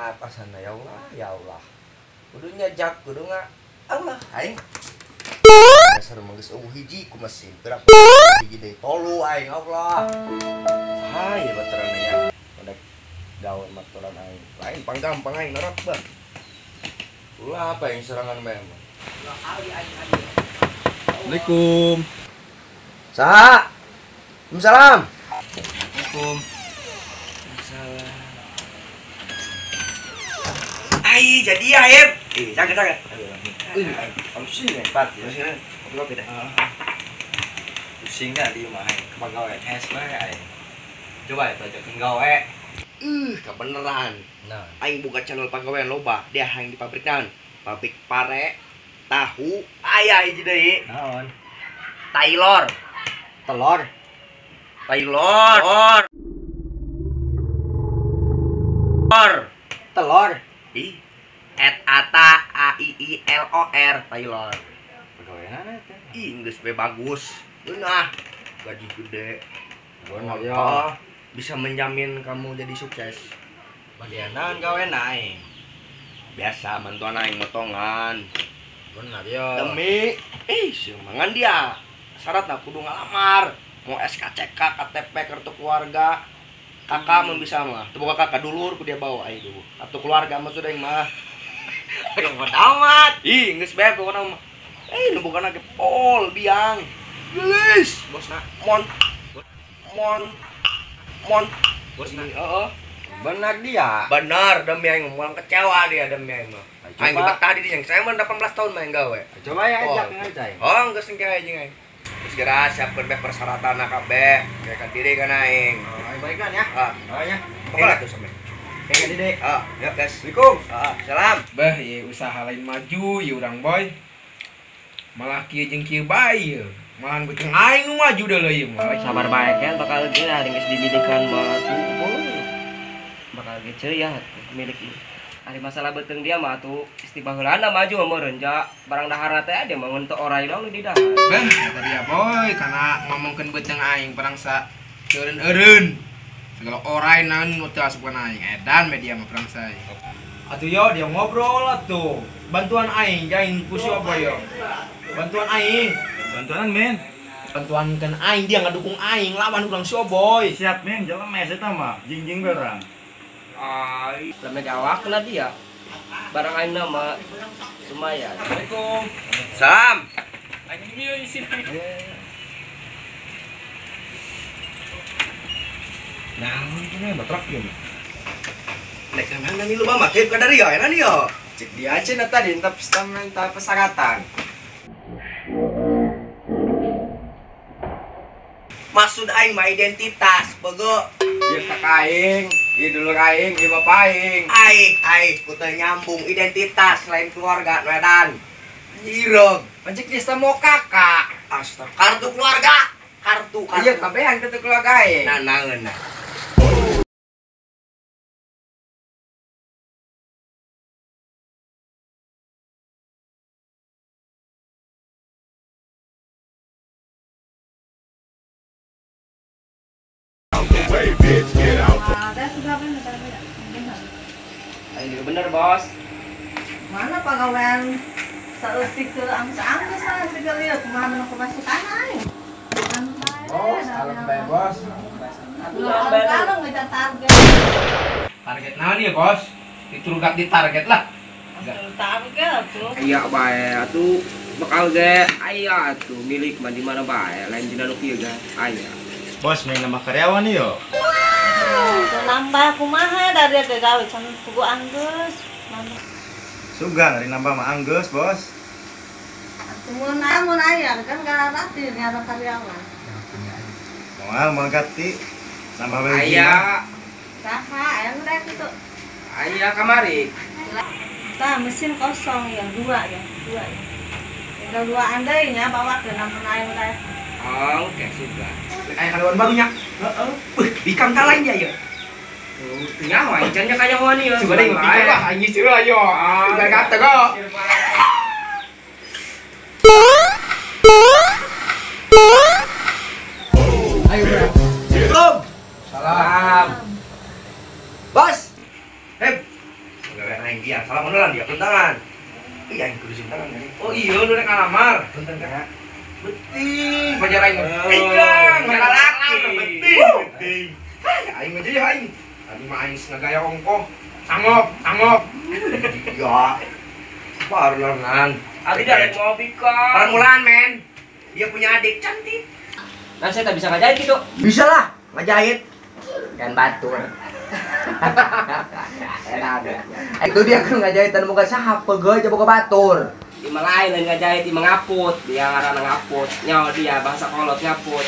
Berat asana ya Allah, ya Allah. Kudu nyajak, kudu nga Allah aing. Dasar mah geus eueuh hiji ku mesin. Berapa hiji deui tolu aing Allah. Hai baturan nya. Udah gawe maturan aing. Lain panggampang aing norot bah. Ulah apa yang serangan bae mah. Assalamualaikum. Saha? Waalaikumsalam. Assalamualaikum. Waalaikumsalam. Ai jadi ya, Heb. Jangan jangan. Ayo, hebat ya. Kopi-kopi dah. Pusing dah di rumah aing. Kepagawe hes bae aing. Coba ya ajakeun gawe. Kebeneran. Nah, aing buka channel pagawean loba, dia aing di pabrik naon? Pabrik pare, tahu, aya hiji deui. Naon? Taylor. Telur. Taylor. Or. Telur. Ih. Et ata A I I L O R Taylor. Pagawean eta. Ih, geus we bagus. Nah, gaji gede. Bener ya. Bisa menjamin kamu jadi sukses. Bagian naon gawe aing? Biasa bantuan aing motongan. Bener ya. Demi mangan dia. Syaratna kudu ngalamar. Mau SKCK, KTP, kartu keluarga. Kakak mun bisa mah. Teu boga kakak dulur ku dia bawa aing dulu. Kartu keluarga mah sudah aing mah. Aduh amat. Ih, geus bae pokona mah. Nu bogana ge pol biang. Geus, bosna. Mon. Mon. Mon. Bosna. Heeh. Benar dia. Benar demi aing moal kecewa dia demi aing mah. Aing betah di dinya. Saya mah 18 tahun main gawe. Coba ya ajak ngajak. Oh, geus engke aing jeung aing. Geus geura siapkeun bae persyaratan kabeh. Kayak diri kan aing. Oh, aing baikan ya. Ah, oh ya. Pokoknya tuh sampe. Kayak dede. Ah, ya guys. Assalamualaikum. Ah, salam. Bah, ieu usaha lain maju ieu urang boy. Malah kieu jeung kieu bae ieu. Malahan beuteung aing nu maju deuleu ieu mah. Sabar bae kan bakal ge hari geus dimilikan mah tuh. Bakal ge ya milik ieu. Ari masalah beuteung dia mah atuh istibaheulana maju meureun ja barang daharna teh dia mah ngentok orai dong di dahar. Bah, kata dia boy kana ngomongkeun beuteung aing perang sa eureun-eureun. Segala orai naon nu teu asup kana aing edan media mah perang sa. Atuh yo dia ngobrol atuh. Bantuan aing aing ku si boy yo. Bantuan aing. Bantuan men. Bantuan kan aing dia ngadukung aing lawan urang si boy. Siap men, jalan mes eta mah jingjing berang. Ai, lame awakna dia. Barang aing nama lumayan. Assalamualaikum. Salam. Aing di sini. Naon cenah batrok ieu mah. Nek mana nih lu mah make ka dari ya enak yo. Cek dia cenah tadi entah minta persyaratan. Maksud aing mah identitas, bogo. Ieu kakak aing, ieu dulur aing, ieu bapak aing. Aing, aing kudu nyambung identitas lain keluarga nu edan. Jirog. Pancik geus mau kakak. Astaga, kartu keluarga. Kartu, kartu. Iya, kabehan kartu keluarga aing. Nah, naeun nah. Ayo bener bos. Mana pagawean saeutik teu angsa-angsa lah siga lieu kumaha nu pemasukan aing. Bos, kalem bae bos. Kalem ngejar target. Target naon ieu bos? Diturugat di target lah. Target tuh. Aya bae atuh bakal ge aya atuh milik mah di mana bae lain dina nu kieu ga aya. Bos main nambah karyawan yo. Nambah kumaha dari ge gawe can pugu anggeus. Sugan ari nambah mah anggeus, Bos. Atuh mun mun aya kan garanti nyara karyawan. Moal moal gati nambah bae. Aya. Saha aya nu rek kitu? Aya kamari. Tah mesin kosong ya, dua ya, dua ya. Tinggal dua andai nya bawa ke namun aya nu rek. Oh, oke sudah. Aya karyawan barunya. Heeh. Beuh, bikang ka lain ya. Tuh, nyawa aing can nya kanyahoan ieu. Coba deh ngopi lah, aing ngisi lah yo. Udah kata kok. Ayo, bro. Belum. Salam. Bos. Hep. Aing iya, salah menelan dia puntangan. Iya, aing kudu tangan kan. Oh iya, nu rek ngalamar. Punten kan. Beting, pajar aing. Pegang, laki. Beting, beting. Aing aja ya aing. Tadi mah aing ngagaya ongkoh. Sangop, sangop. Iya. Baru learnan. Abi dari mau bika. Permulaan, men. Dia punya adik cantik. Nah, saya tak bisa ngajahit gitu. Bisa lah, ngajahit. Dan batur. Itu dia kan ngajahitan muka saha pegeuh aja boga batur. Di lain lain ngajahit di mengaput, dia ngaranna ngaput. Nyawa dia bahasa kolot ngaput.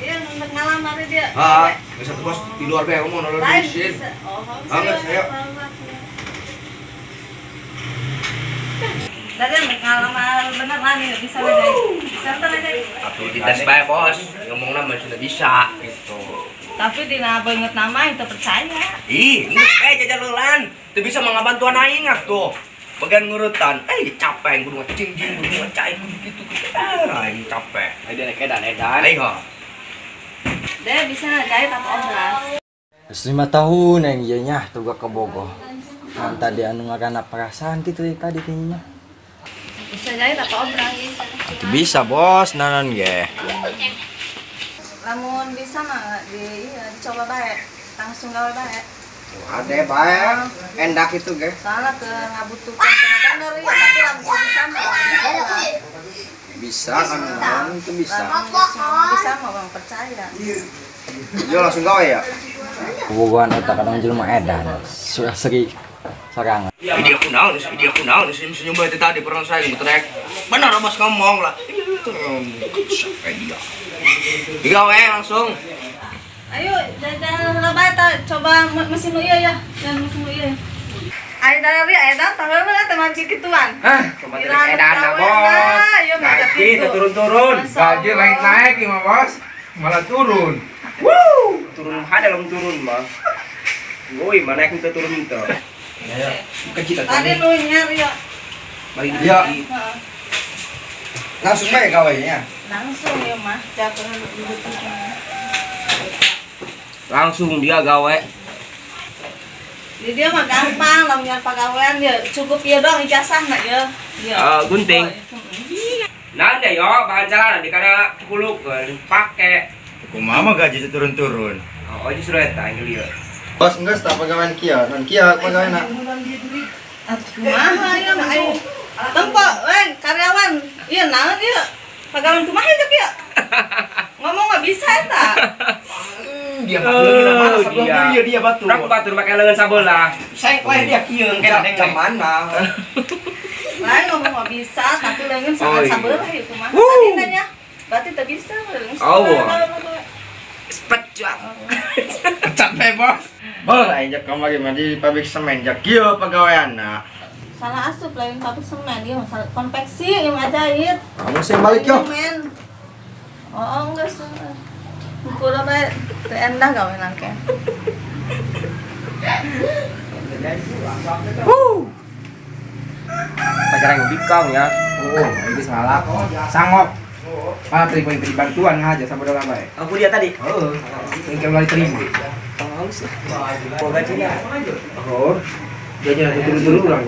Iya, nunggu ngalamar dia. Ah, bisa tuh bos di luar bae ngomong nolong di. Oh, bisa. Ayo. Dari ngalamar beneran ya bisa ngajahit. Bisa ntar ngajahit. Atuh dites bae bos, ngomongna mah sudah bisa gitu. Tapi dina banget nama itu percaya. Ih, geus bae jajalulan. Teu bisa mah ngabantuan aing atuh. Bagian ngurutan, capek kudu ngacing-jing, kudu ngacai kudu gitu. Aing capek. Aing rek edan-edan. Aing ha. Dia bisa ngajahit apa obras. Geus 5 tahun aing ieu nya tuga ke Bogor. Kan tadi anu ngaranna perasaan kitu tadi kayaknya. Bisa jahit apa obras? Bisa bos, nanon ge. Lamun bisa mah di iya, dicoba bae, langsung gawe bae. Ade bae, endak itu ge. Soalnya ke ngabutuhkan bener-bener ya, tapi lamun bisa mah bisa kan itu bisa. Bisa mah bang percaya. Yo langsung gawe ya. Bogohan eta kadang jelema edan, surah seri sorangan. Ini aku naon, ini aku naon, senyum bae tadi perang saya mutrek. Benar bos ngomong lah. Sampai dia. Digawe langsung. Ayo jajan lah bae ta coba mesin nu ieu ya, dan mesin nu ieu. Ayo dari edan tahu lah teman kikituan. Hah, coba dari edan lah bos. Gaji turun-turun. Gaji naik-naik nih mah bos. Malah turun. Wuh, turun ada dalam turun mah. Woi, mana yang kita turun itu? Ya, kecil tadi nu nyari ya. Mari dia. Langsung bae gawenya. Langsung ya mah, jatuh langsung dia gawe. Di dia mah gampang, lamun nyari pagawean ya cukup ieu doang ijazah na ya. Iya. Gunting. Nah, ada yo bahan jalan di kana kuluk pake. Kumaha mah gaji turun-turun. Oh, justru eta yang lieu. Bos geus tah pagawean kieu, non kieu pagaweanna. Atuh kumaha ya mah aing. Tempo we karyawan, ieu naon ieu? Pagawean kumaha ieu kieu? Ngomong mah bisa eta. Dia batu mana dia dia batu. Rak batur make leungeun sabelah. Seng we dia kieu engke jam mana. Lain ngomong mah bisa tapi leungeun sangat sabelah ieu kumaha. Tadi nanya, berarti teu bisa leungeun sabelah. Pecah. Capek bos. Bos aing jak kamari mah di pabrik semen jak kieu pagaweanna. Salah asup lain pabrik semen ieu masalah konveksi ieu ngajahit. Kamu sing balik yo. Oh, enggak sih. Kurang bae teu endah gawe nangke. Pacaran bikang ya. Oh, ini salah. Sangop. Malah terima bantuan aja sama dolar bae. Aku dia tadi. Heeh. Engke ulah diterima. Oh, halus. Oh, gajinya. Oh. Gajinya turun-turun urang.